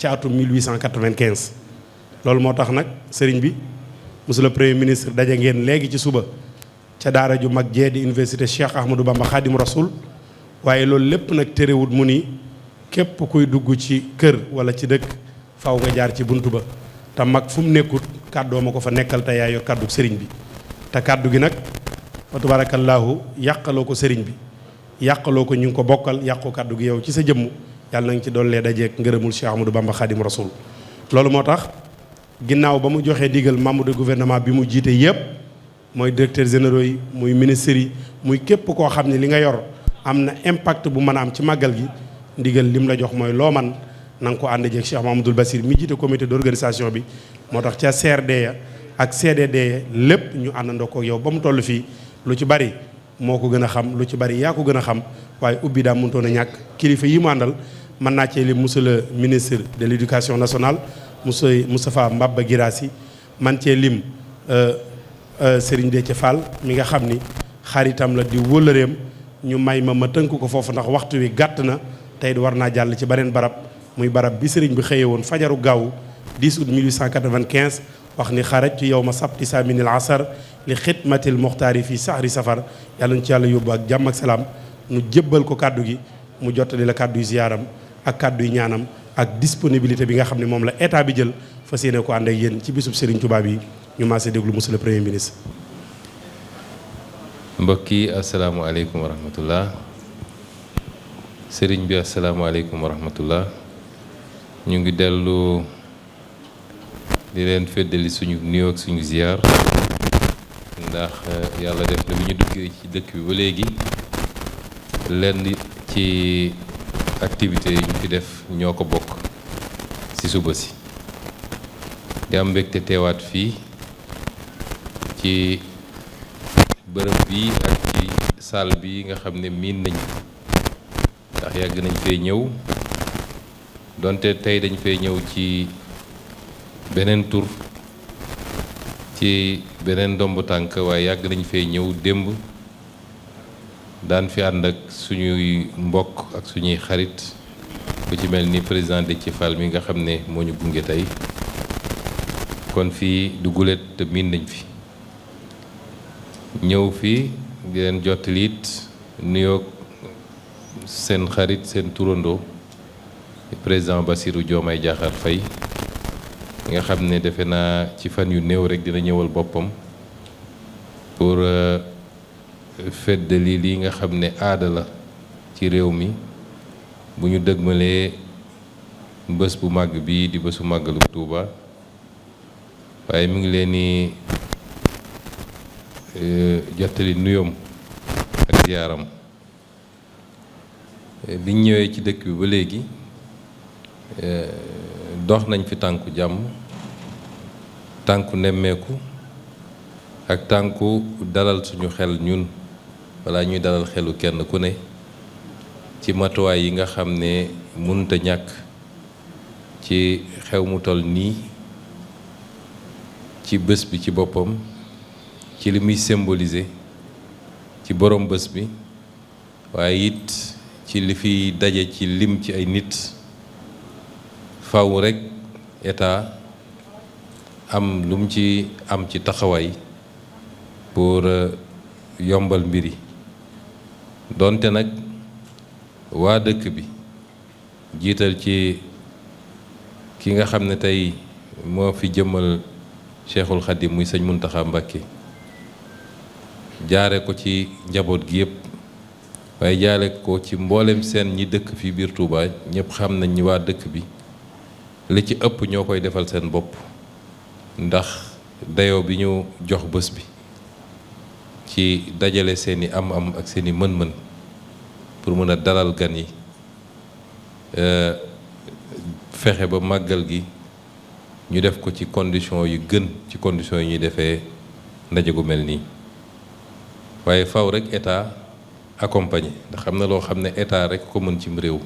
ci atum 1895 loolu moo tax nag sëriñ bi monsieur le premier ministre daje ngeen léegi ci suba ca daara ju mag jee di université Cheikh Ahmadou Bamba Khadim Rasoul waaye loolu lépp nag terewut mu ni képp kuy dugg ci kër wala ci dëkk faw nga jaar ci buntu ba te mag fu mu nekkut kàddoo ma ko fa nekkal te yaa yor kàddu sëriñ bi te kàddu gi nag fa tabaarakallaahu yàqaloo ko sëriñ bi yàqaloo ko ñu ngi ko bokkal yàqu kàddu gi yow ci sa jëmm yàlla na nga ci dollee dajeek ngërëmul Cheikh Ahmadou Bamba Khadim Rasoul loolu moo tax ginnaaw ba mu joxee digal membre de gouvernement bi mu jiite yépp mooy directeur généraux yi muy ministres yi muy képp koo xam ne li nga yor am na impact bu mën a am ci màggal gi ndigal lim la jox mooy loo man na nga ko ànd jeeg Cheikh Mamadou Bassir mi jiite comité d'organisation bi moo tax ca CRD ya ak CDD ya lépp ñu àndandoo ko yow ba mu toll fii lu ci bari moo ko gën a xam lu ci bari yaa ko gën a xam waaye ubbi daa mënutoon a ñàkk kilifa yi mu àndal mën naa cee lim monsieur le ministre de l'éducation nationale monsieur Moustapha Mbaba Guirassy man cee lim Serigne Déthié Fall mi nga xam ni xaritam la di wëllëreem ñu may ma tënk ko foofu ndax waxtu wi gàtt na tey war naa jàll ci beneen barab muy barab bi Serigne bi xëyee woon fajaru gaawu 10 août 1895 wax ni xarajtu yawma sabti saminil asar li xidmatil muxtaari fii sahri safar yàlla ñu ci yàlla yóbbu ak jàmm ak salaam nu jébbal ko kàddu gi mu jottali la kàddu yu ziyaaram ak kàddu yu ñaanam ak disponibilité bi nga xam ne moom la état bi jël fas yéene ko ànd ak yéen ci bisub Serigne Touba bi ñu maasee déglu monsieur le premier ministre. mbokk yi asalaamaaleykum wa rahmatullah Serigne bi asalaamaaleykum wa rahmatullah ñu ngi dellu di leen feddali suñu nuyoo ak suñu ziyaar ndax yàlla def na bi ñu duggee ci dëkk bi ba léegi lenn ci activités yi ñu fi def ñoo ko bokk ci suba si di am mbégte teewaat fii ci bërëb bi ak ci salle bi nga xam ne miin nañ ndax yàgg nañ fee ñëw donte tey dañ fee ñëw ci beneen tur ci beneen ndomb tànk waaye yàgg nañ fee ñëw démb daan fi ànd ak suñuy mbokk ak suñuy xarit ku ci mel ni président Déthié Fall mi nga xam ne moo ñu gunge tey kon fii du gulet te miin nañ fi ñëw fii di leen jottali it nuyoo seen xarit seen turandoo président Bassirou Diomaye Diakhar Faye nga xam ne defe naa ci fan yu néew rek dina ñëwal boppam pour feddali lii nga xam ne aada la ci réew mi bu ñu dëgmalee bés bu màgg bi di bésu màggalu Tuuba waaye mi ngi leen di jottali nuyoom ak ziyaaram biñ ñëwee ci dëkk bi ba léegi dox nañ fi tànku jàmm tànku nemmeeku ak tànku dalal suñu xel ñun walla ñuy dalal xelu kenn ku ne ci matuwaay yi nga xam ne mënut a ñàkk ci xew mu toll nii ci bés bi ci boppam ci li muy symboliser ci borom bés bi waaye it ci li fiy daje ci lim ci ay nit faw rekk état am lu mu ci am ci taxawaay pour yombal mbir yi donte nag waa dëkk bi jiital ci ki nga xam ne tey moo fi jëmmal Cheikhul Khadim muy sëñ Muntaxa Mbàkke jaare ko ci njaboot gi yëpp waaye jaare ko ci mboolem seen ñi dëkk fi biir Touba ñëpp xam nañ ñi waa dëkk bi li ci ëpp ñoo koy defal seen bopp ndax dayoo bi ñu jox bés bi ci dajale seeni am-am ak seeni mën-mën pour mën a dalal gan yi fexe ba màggal gi ñu def ko ci condition yu gën ci condition yi ñuy defee ndaje gu mel nii waaye faw rek état accompagner ndax xam na loo xam ne état rek ko mën cim réew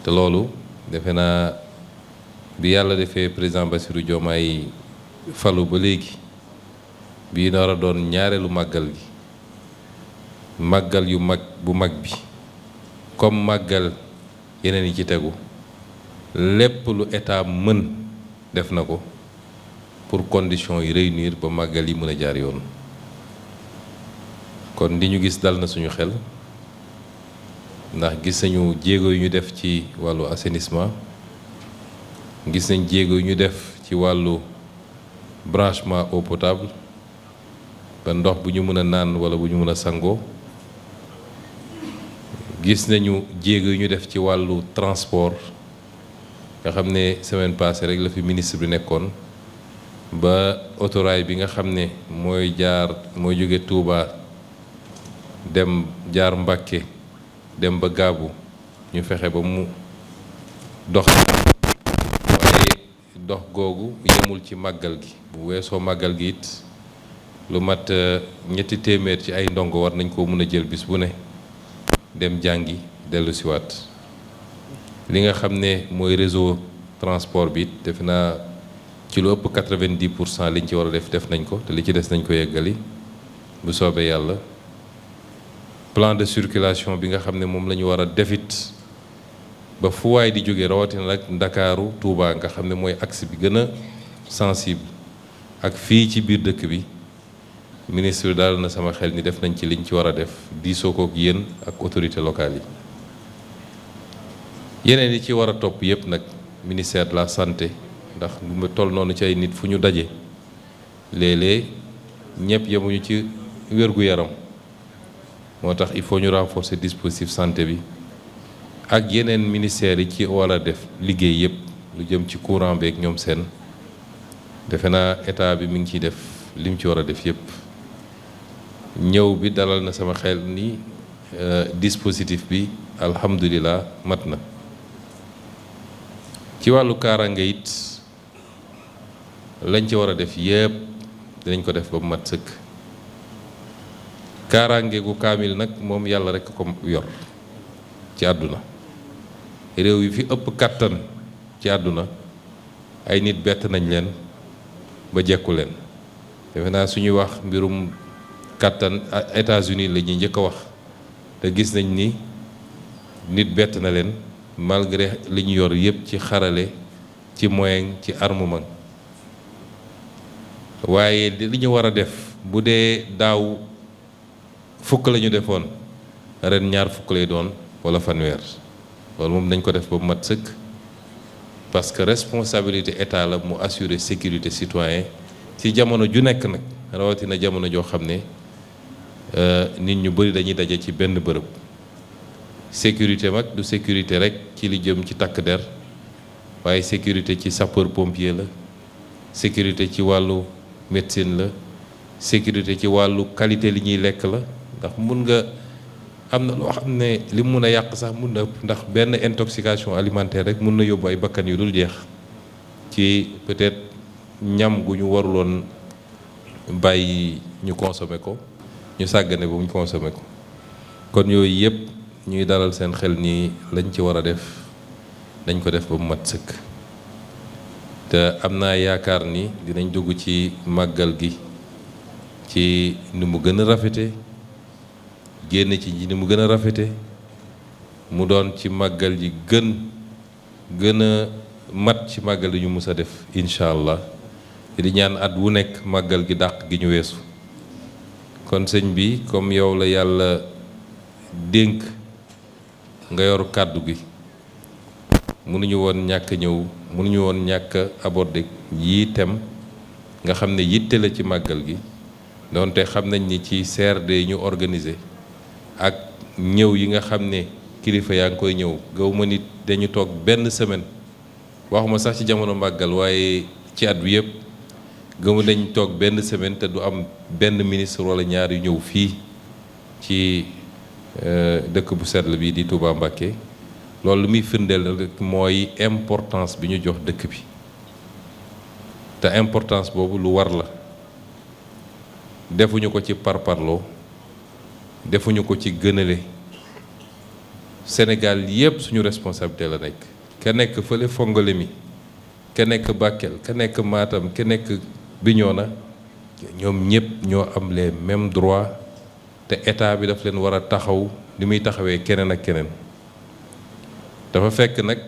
te loolu defe naa bi yàlla defee président Bassirou Diomaye falu ba léegi bii nar a doon ñaareelu màggal gi màggal yu mag bu mag bi comme màggal yeneen yi ci tegu lépp lu état mën def na ko pour conditions yi réunir ba màggal yi mën a jaar yoon. kon li ñu gis dal na suñu xel ndax gis nañu jéego yu ñu def ci wàllu assainissement, gis nañ jéego yu ñu def ci wàllu branchement eau potable ba ndox bu ñu mën a naan wala bu ñu mën a sangoo. gis nañu jéego yu ñu def ci wàllu transport nga xam ne semaine passée rek la fi ministre bi nekkoon ba autorail bi nga xam ne mooy jóge Touba dem jaar Mbàkke dem ba Gaabu ñu fexe ba mu dox. waaye dox googu yemul ci màggal gi, bu weesoo màggal gi it lu mat ñetti téeméer ci ay ndongo war nañ ko mën a jël bis bu ne dem jàngi dellu siwaat. li nga xam ne mooy réseau transport bi it defe naa ci lu ëpp 90% liñ ci war a def nañ ko, te li ci des nañ ko yeggali bu soobee yàlla. plan de circulation bi nga xam ne moom la ñu war a defit ba fu waay di jóge rawatina nag Ndakaaru Touba nga xam ne mooy axe bi gën a sensible ak fii ci biir dëkk bi, ministre bi daal na sama xel ni def nañ ci liñ ci war a def, diisoo ko ak yéen ak autorités locales yi. yeneen yi ci war a topp yépp nag ministère de la santé, ndax lu ma toll noonu ci ay nit fu ñu daje léeg-léeg ñëpp yemuñu ci wér-gu-yaram, moo tax il faut ñu renforcer dispositif santé bi ak yeneen ministères yi ci war a def liggéey yépp lu jëm ci courant beeg ñoom seen. defe naa état bi mi ngi ciy def lim ci war a def yépp. ñëw bi dalal na sama xel ni dispositif bi alhamdulilah mat na. ci wàllu kaaraange it lañ ci war a def yépp dinañ ko def ba mu mat sëkk. kaaraange gu kaamil nag moom yàlla rekk ko yor ci àdduna. réew yi fi ëpp kàttan ci àdduna ay nit bett nañ leen ba jekku leen. defe naa suñuy wax mbirum kàttan États-Unis la ñuy njëkk a wax, te gis nañ ni nit bett na leen malgré li ñu yor yépp ci xarale, ci moyen, ci armement. waaye li ñu war a def bu dee daaw fukk la ñu defoon, ren ñaar fukk lay doon wala fanweer. loolu moom dañ ko def ba mu mat sëkk, parce que responsabilité état la mu assurer sécurité citoyen ci jamono ju nekk nag, rawatina jamono joo xam ne nit ñu bari dañuy daje ci benn bërëb. sécurité mag du sécurité rek ci li jëm ci takk der, waaye sécurité ci sapeur pompier la, sécurité ci wàllu médecine la, sécurité ci wàllu qualité li ñuy lekk la. ndax mun nga am na loo xam ne li mun a yàq sax mun na ëpp, ndax benn intoxication alimentaire rek mun na yóbbu ay bakkan yu dul jeex ci peut-être ñam gu ñu waruloon bàyyi ñu consommer ko, ñu sàggane ba ñu consommer ko. kon yooyu yëpp ñuy dalal seen xel ni lañ ci war a def dañ ko def ba mu mat sëkk. te am naa yaakaar ni dinañ dugg ci màggal gi ci ni mu gën a rafete, génn ci ni mu gën a rafete, mu doon ci màggal ji gën a mat ci màggal yi ñu mus a def incha allah. di ñaan at wu nekk màggal gi dàq gi ñu weesu. kon sëñ bi comme yow la yàlla dénk nga yor kàddu gi, mënuñu woon ñàkk ñëw, mënuñu woon ñàkk aborder yii thème nga xam ne yitte la ci màggal gi. donte xam nañ ni ci CRD ñu organiser ak ñëw yi nga xam ne kilifa yaa ngi koy ñëw, gaw ma nit dañu toog benn semaine, waxuma sax ci jamono màggal waaye ci at bi yëpp gëmu dañ toog benn semaine te du am benn ministre wala ñaar yu ñëw fii ci dëkk bu sell bi di Touba Mbacké. loolu lu muy firndeel rek mooy importance bi ñu jox dëkk bi, te importance boobu lu war la. defuñu ko ci parparloo, defuñu ko ci gënale. Sénégal yépp suñu responsabilité la nekk. ka nekk fële Fongolemi, ka nekk Bakel, ka nekk Matam, ka nekk Bignona, ñoom ñëpp ñoo am les mêmes droits, te état bi daf leen war a taxaw ni muy taxawee keneen ak keneen. dafa fekk nag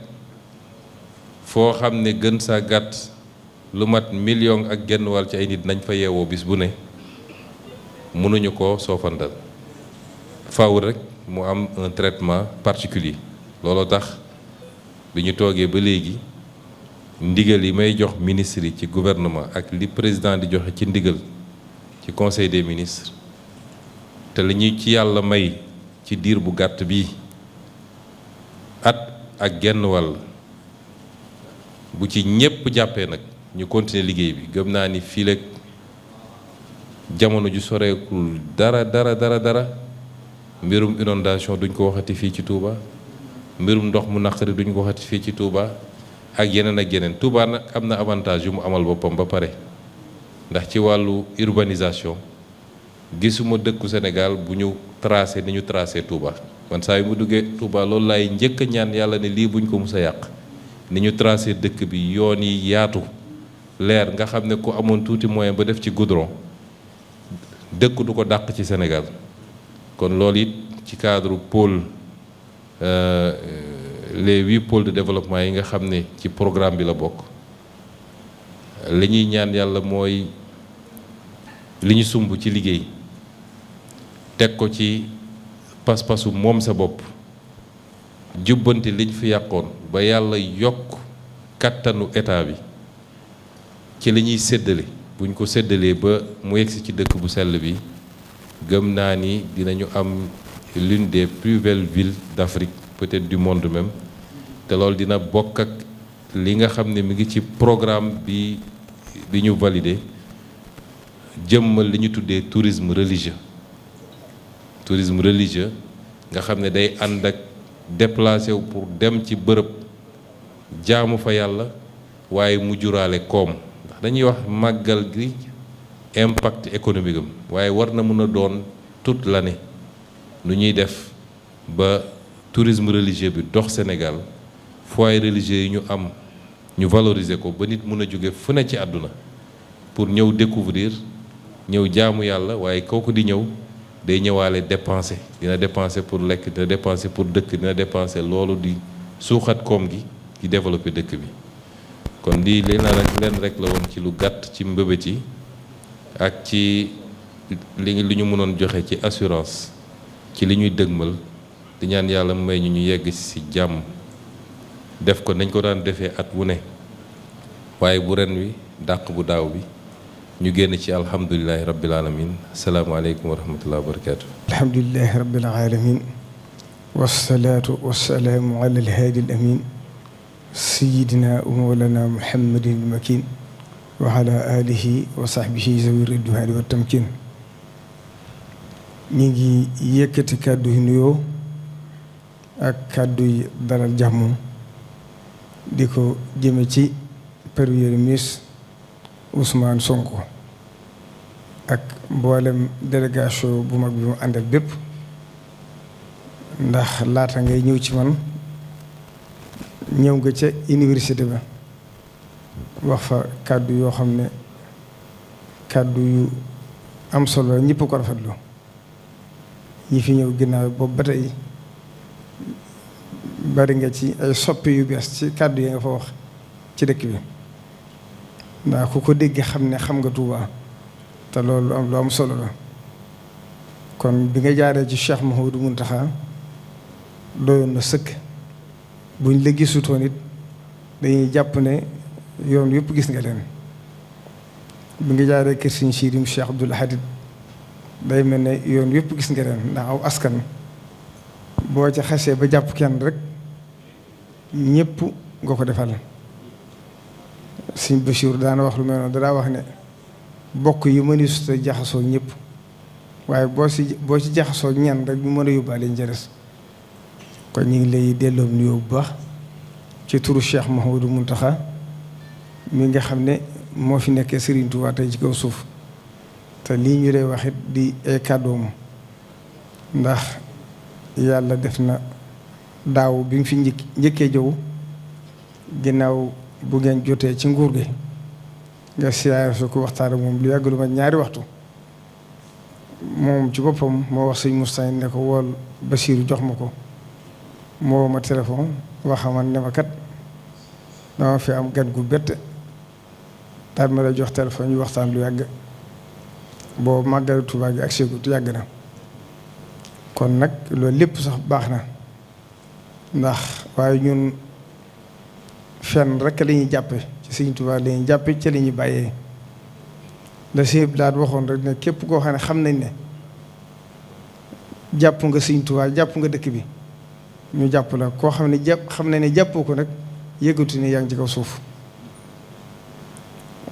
foo xam ne gën saa gàtt lu mat 1,5 million ci ay nit nañ fa yeewoo bis bu ne mënuñu ko soofandal faaw rek mu am un traitement particulier looloo tax bi ñu toogee ba léegi ndigal yi may jox ministre yi ci gouvernement ak li président di joxe ci ndigal ci conseil des ministres te li ñu ci yàlla may ci diir bu gàtt bi at ak genn wàll bu ci ñépp jàppee nag ñu continuer liggéey bi gëm naa ni fii leeg jamono ju soreekul dara mbirum inondation duñ ko waxati fii ci Touba mbirum ndox mu naqari duñ ko waxati fii ci Touba ak yeneen ak yeneen. Touba nag am na avantage yu mu amal boppam ba pare ndax ci wàllu urbanisation gisuma dëkku Sénégal bu ñu tracé ni ñu tracé Touba man saa yu mu duggee Touba loolu laay njëkk a ñaan yàlla ne lii buñ ko mus a yàq ni ñu tracé dëkk bi yoon yi yaatu leer nga xam ne ku amoon tuuti moyen ba def ci goudron dëkk du ko dàq ci Sénégal kon loolu it ci cadre pôle les 8 pôles de développement yi nga xam ne ci programme bi la bokk li ñuy ñaan yàlla mooy li ñu sumb ci liggéey teg ko ci pas-pasu moom sa bopp jubbanti liñ fi yàqoon ba yàlla yokk kattanu état bi ci li ñuy séddale buñ ko séddalee ba mu yegsi ci dëkk bu sell bi gëm naa ni dinañu am l'une des plus belles villes d'Afrique peut-être du monde même te loolu dina bokk ak li nga xam ne mi ngi ci programme bi ñu validé jëmmal li ñu tuddee tourisme religieux nga xam ne day ànd ak déplacé wu pour dem ci bërëb jaamu fa yàlla waaye mu juraale koom ndax dañuy wax màggal gi impact économique am waaye war na mën a doon toute l'année nu ñuy def ba tourisme religieux bi dox Sénégal foyer religieux yi ñu am ñu valoriser ko ba nit mën a jóge fu ne ci àdduna pour ñëw découvrir ñëw jaamu yàlla waaye kooku di ñëw day ñëwaale dépenser dina dépenser pour lekk dina dépenser pour dëkk dina dépenser loolu di suuxat koom gi di développer dëkk bi kon lii leen rek la woon ci lu gàtt ci mbëbët yi ak ci li ñu mënoon joxe ci assurance ci li ñuy dëgmal di ñaan yàlla may ñu yegg ci jàmm def ko nañ ko daan defee at wu ne waaye bu ren wi dàq bu daaw bi ñu génn ci alhamdulilahi rabbil alamin asalaamaaleykum wa rahmatullahi wa barakatu alhamdulilahi rabbil alamin wasalaatu wasalaamu ala alhaadi al amin sayidina wa mawlana muhammadin al makin wa ala alihi wa sahbihi zawi ridwaani wa tamkin ñu ngi yëkkati kàddu yi nuyoo ak kàddu yi dalal jàmm di ko jëme ci premier ministre Ousmane Sonko ak mboolem délégation bu mag bi mu àndal bépp ndax laata ngay ñëw ci man ñëw nga ca université ba wax fa kàddu yoo xam ne kàddu yu am solo ñëpp ko rafetlu ñi fi ñëw ginnaaw boobu ba tey bari nga ci ay soppi yu bees ci kàddu yi nga fa wax ci dëkk bi ndax ku ko dégg xam ne xam nga Touba te loolu lu am solo la kon bi nga jaaree ci Cheikh Mouhamadou Mountakha doyoon na sëkk buñ la gisutoon it dañuy jàpp ne yoon yëpp gis nga leen bi nga jaaree kër Sëriñ Siidim Cheikh Abdoul Ahad day mel ne yoon yëpp gis nga leen ndax aw askan boo ca xasee ba jàpp kenn rek ñëpp nga ko defal Sëriñ Bachir daana wax lu mel noonu danaa wax ne bokk yi mëni su te jaxasoo ñëpp waaye boo ci jaxasoo ñan rek ñu mën a yóbbaale njëres kon ñu ngi lay delloo nuyoo bu baax ci turu Cheikh Mouhamadou Mountakha mi nga xam ne moo fi nekkee Serigne Touba tey ci kaw suuf te lii ñu lay waxit di ay kàddoom ndax yàlla def na daaw bi nga fi njëkkee jëw ginnaaw bu ngeen jotee ci nguur gi nga siyaare su ko waxtaan ak moom lu yàgg lu ma 2 waxtu moom ci boppam moo wax sëñ Moustapha ne ko wool Basiiru jox ma ko moo ma téléphone waxaman ne ma kat dama fi am gan gu bett daal ma la jox téléphone ñu waxtaan lu yàgg boobu màggalu Tuubaa gi ak ségut yàgg na kon nag loolu lépp sax baax na ndax waaye ñun fenn rek la ñuy jàppe ci Sëriñ Tuubaa la ñuy jàppe ci la ñuy bàyyee la sëñ bi daal waxoon rek ne képp koo xam ne xam nañ ne jàpp nga Sëriñ Tuubaa jàpp nga dëkk bi ñu jàpp la koo xam ne xam na ne jàppoo ko nag yëgatu ne yaa ngi ci kaw suuf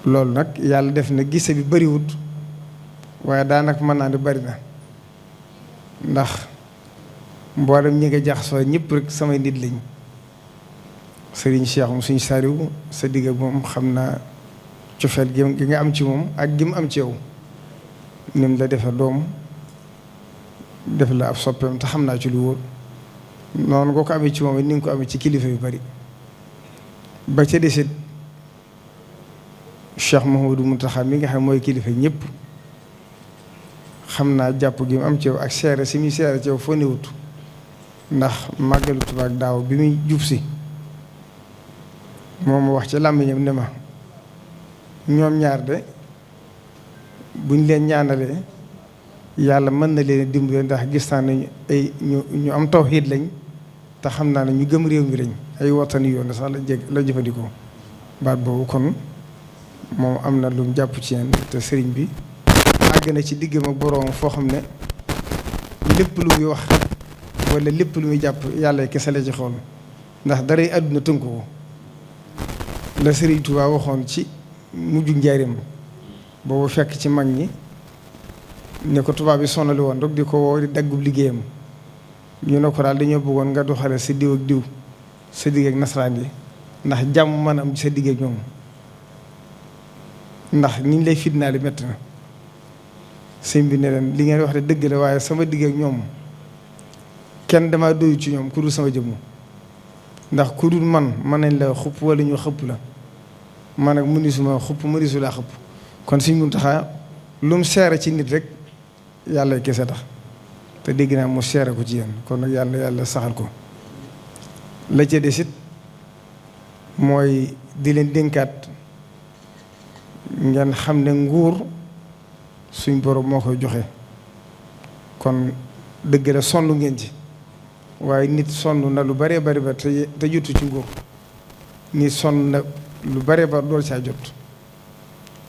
loolu nag yàlla def na gise bi bariwut waaye daanaka mën naa ne bari na ndax mboolem ñi nga jaxasoo ñëpp rek samay nit lañ Serigne Cheikh mu suñu sariw sa digg moom xam naa cofeel gi nga am ci moom ak gi mu am ci yow nim la defe doom def la ab soppeem te xam naa ci lu wóor noonu nga ko amee ci moom it ni nga ko amee ci kilifa yu bari ba ca desit Cheikh Mouhamadou Mountakha mi nga xam mooy kilifa ñëpp xam naa jàpp gi mu am ci yow ak seere si muy seere ci yow foo newut ndax màggalu Tuubaa daaw bi muy jub si moom wax ci làmmiñam ne ma ñoom ñaar de buñ leen ñaanalee yàlla mën na leen dimbale ndax gis naa ne ay ñu am tawhiid lañ te xam naa ne ñu gëm réew mi lañ ay watani yoon sax la jëfandikoo baat boobu kon moom am na lu mu jàpp ci yéen te sëriñ bi àgg na ci diggam ak boroom foo xam ne lépp lu muy wax wala lépp lu muy jàpp yàlla kese la ci xool ndax daray àdduna tënku ko la Sëriñ Tuubaa waxoon ci mujju njaarim boobu fekk ci mag ñi ne ko tubaab bi sonali woon rek di ko woo di daggub liggéeyam ñu ne ko daal dañoo bëggoon nga doxale sa diw ak diw sa digg ak nasaraan yi ndax jàmm mën am sa digg ak ñoom ndax niñ lay fitnaali métti na sëñ bi ne leen li ngeen wax de dëgg la waaye sama digg ak ñoom kenn damaa doyu ci ñoom ku dul sama jëmm ndax ku dul man mën nañ la xupp wala ñu xëpp la man ak mënisuma xupp mënisu laa xëpp kon Sëñ Muntaxa lu mu seere ci nit rek yàlla kese tax te dégg naa mu seere ko ci yéen kon nag yàlla saxal ko la ca desit mooy di leen dénkaat ngeen xam ne nguur suñ borom moo koy joxe kon dëgg la sonn ngeen ci waaye nit sonn na lu bare bari ba te jotu ci nguur nit sonn na lu bare ba dool saa jot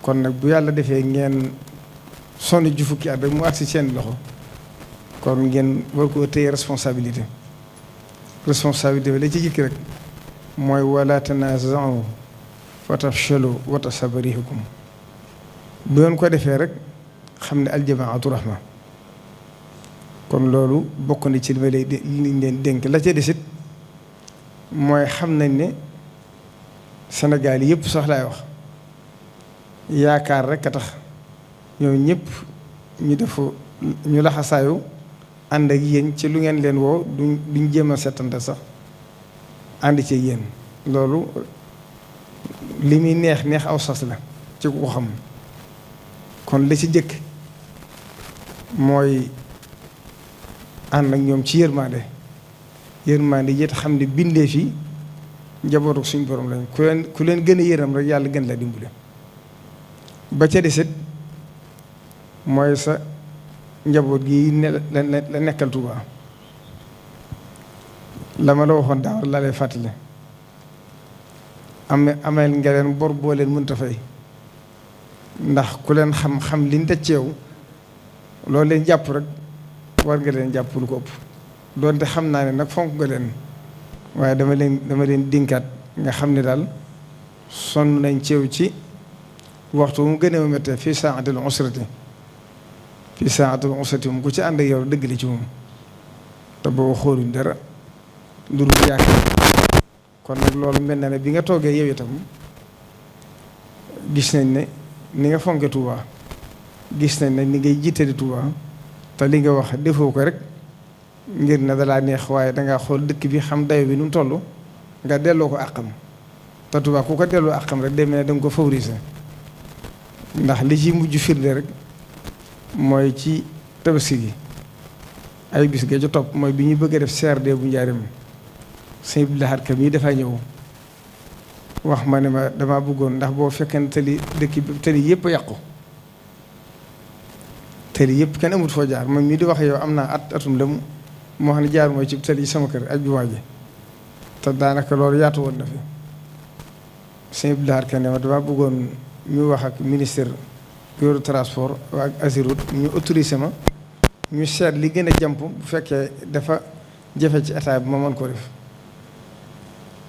kon nag bu yàlla defee ngeen sonn ju fukki at rek mu agsi seen loxo kon ngeen war ko téye responsabilité bi la ci jikki rek mooy wala tanaza'u fa tafshalu wa tasaba riihukum bu ngeen ko defee rek xam ne aljamaatu rahma kon loolu bokk na ci li ma lay liñ leen dénk la ca desit mooy xam nañ ne Sénégal yëpp sax laay wax yaakaar rek a tax ñoom ñëpp ñu laxasaayu ànd ak yéen ci lu ngeen leen woo duñ jéem a settante sax ànd ci yéen loolu li muy neex aw sas la ci ku ko xam kon la ci jëkk mooy ànd ak ñoom ci yërmande yit xam ne bindee fi njabootu suñ borom lañ ku leen gën a yërëm rek yàlla gën la dimbale ba ca desit mooy sa njaboot gi la nekkal Tuubaa la ma la waxoon daaw la lay fàttali ameel nga leen bor boo leen mënta fay ndax ku leen xam liñ daj ci yow loolu leen jàpp rek war nga leen jàpp lu ko ëpp doonte xam naa ne nag fonk nga leen waaye dama leen dénkaat nga xam ne daal sonn nañ ceew ci waxtu mu gën a méttee fii saatil usrati mu ku ci ànd ak yow dëgg li ci moom te boobu xooluñ dara lu dul yaakaar kon nag loolu mel na ne bi nga toogee yow itam gis nañ ne ni nga fonke Touba gis nañ ne ni ngay jiitali Touba te li nga wax defoo ko rek ngir ne dalaa neex waaye dangaa xool dëkk bi xam dayo bi nu mu toll nga delloo ko àqam te Touba ku ko delloo àqam rek day mel ne danga ko favoriser ndax li ci mujj firnde rek mooy ci tabaski gi ay bis ga ca topp mooy bi ñu bëgg a def CRD bu njaarim sëñ Abdou Lahad Ka mii dafay ñëw wax ma ne ma damaa bëggoon ndax boo fekkee ne tali dëkk bi tali yëpp a yàqu tali yëpp kenn amut foo jaar man mii di wax yow am naa atum lëm moo xam ne jaaruma ci tali sama kër ak jumaa ji te daanaka loolu yaatu woon na fi sëñ bi daal kenn ma damaa bëggoon ñu wax ak ministère bureau transport ak Ageroute ñu autorisé ma ñu seet li gën a jàmp bu fekkee dafa jafe ci état bi ma mën ko def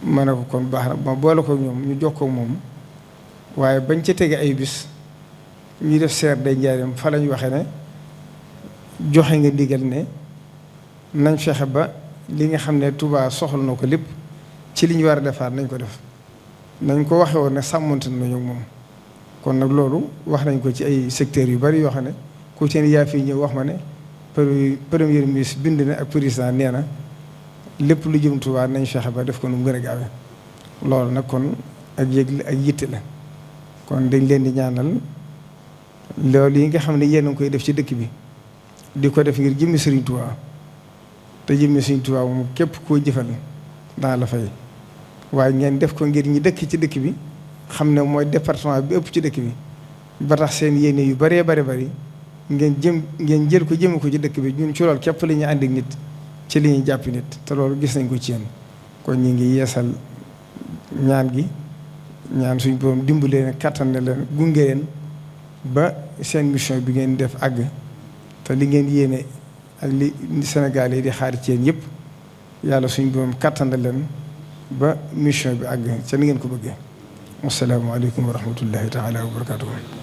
ma ne ko kon baax na ma boole ko ñoom ñu jokkoo moom waaye bañ ca tege ay bis ñu def seer day njaareem fa lañ waxee ne joxe nga ndigal ne nañ fexe ba li nga xam ne Touba soxla na ko lépp ci li ñu war a defaat nañ ko def nañ ko waxe woon ne sàmmante nañu moom kon nag loolu wax nañ ko ci ay secteurs yu bari yoo xam ne ku ci ne yaa fii ñëw wax ma ne premier ministre bind na ak président nee na lépp lu jëm Touba nañ fexe ba def ko nu mu gën a gaawee loolu nag kon ak yëg ak yitte la kon dañ leen di ñaanal loolu yi nga xam ne yéen a ngi koy def ci dëkk bi di ko def ngir jëmmi Serigne Touba te jëmmi Serigne Touba moom képp koo jëfal daa la fay waaye ngeen def ko ngir ñi dëkk ci dëkk bi xam ne mooy département bi ëpp ci dëkk bi ba tax seen yéene yu bëree bari ngeen jël ko jëme ko ci dëkk bi ñun ci loolu képp la ñuy ànd ak nit ci li ñuy jàpp nit te loolu gis nañ ko ci yéen kon ñu ngi yeesal ñaan gi ñaan suñ borom dimbali leen kattan na leen gunge leen ba seen mission bi ngeen def àgg te li ngeen yéene ak li Sénégal yi di xaar ci yéen yëpp yàlla suñ borom kattan na leen ba mission bi àgg ca ni ngeen ko bëggee. Assalaamu aleykum wa rahmatullahi taala wa barakatuh.